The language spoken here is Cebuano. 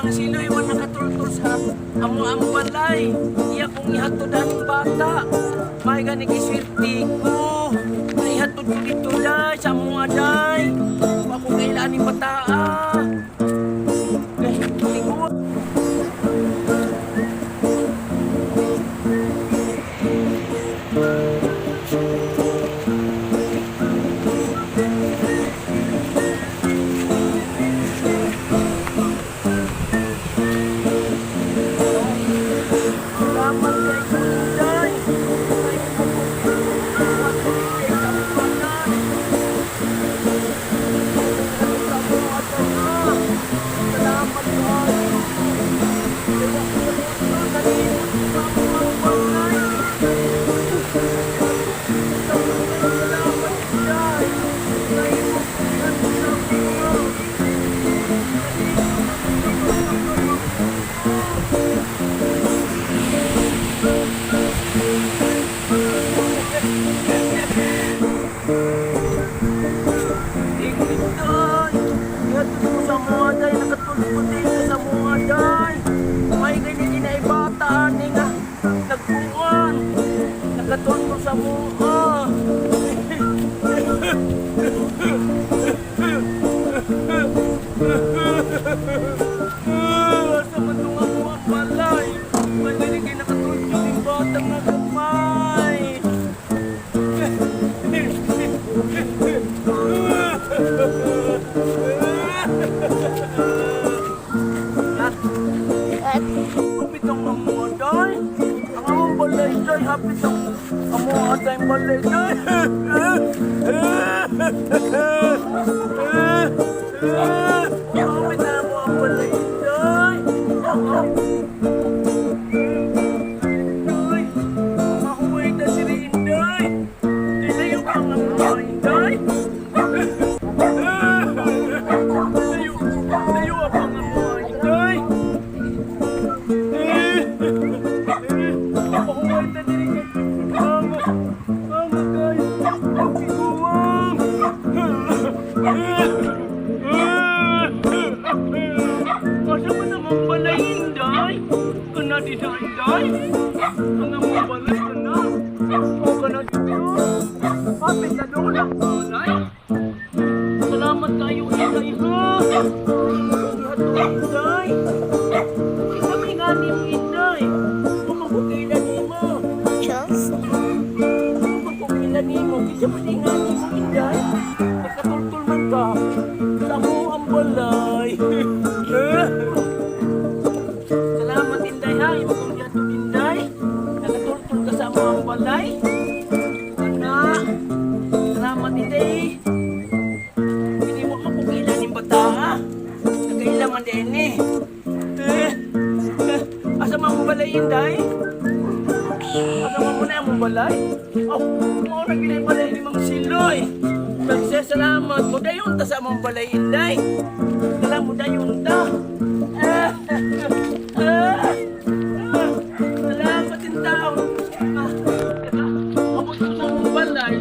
Mang Siloy wa nakatultol sa amo ang balay. Iya kong ihatod ang bata. May gani kiswerte ko. Naihatod ko dito day sa amo day. Wa ko kailan ni bata ah. Eh, tingog. Salamat kay Inday. Ay, salamat kayo. Salamat, Inday. Inday, ihatod ko sa mga day, nakatulog ko dito sa mga day. May ganyan ginaibata ani nga, nagbuwan, nakatulog sa mga. Asa man itong ako ang balay? May ganyan ginakatulog yung bata nga gamay. Hapit ang amo day. Ang among balay day. Hapit ang amo aday balay day. Hapit ang amo ang balay day. Day. Mahuway ta si Inday. Ilayo ka ang amo Inday. Layo, layo ang amo Inday. Pahuway diri kay Mama, mama kayo. Pagkiguwang. Asa man naman balay, Inday? Kana di na, Inday? Ang among balay kana? O kana dito? Kapit na doon ang balay. Salamat kayo, Inday, ha? Ihatod, Inday. Kami nga ni mo, Inday. Pumagukila ni mo. Chelsea. Pumagukila ni mo. Kisa mo di nga ni mo, Inday. Nakatultul man ka. Sa mo ang balay. Salamat, Inday, ha. Imo kong ihatod, Inday. Nakatultul ka sa mo ang balay. Ana. Salamat, Inday. Hindi mo mapukila ng bata, ha? Nagkailangan din eh. Eh, eh, asa man mo balay, Inday? Asa man mo na ang balay? Oh, mao na ginay balay ni Mang Siloy. Nagsasalamat mo dayon ta sa among balay, Inday. Dala mo dayon ta. Ah, ah, ah, salamat in tao. Ah, abot ko sa among balay.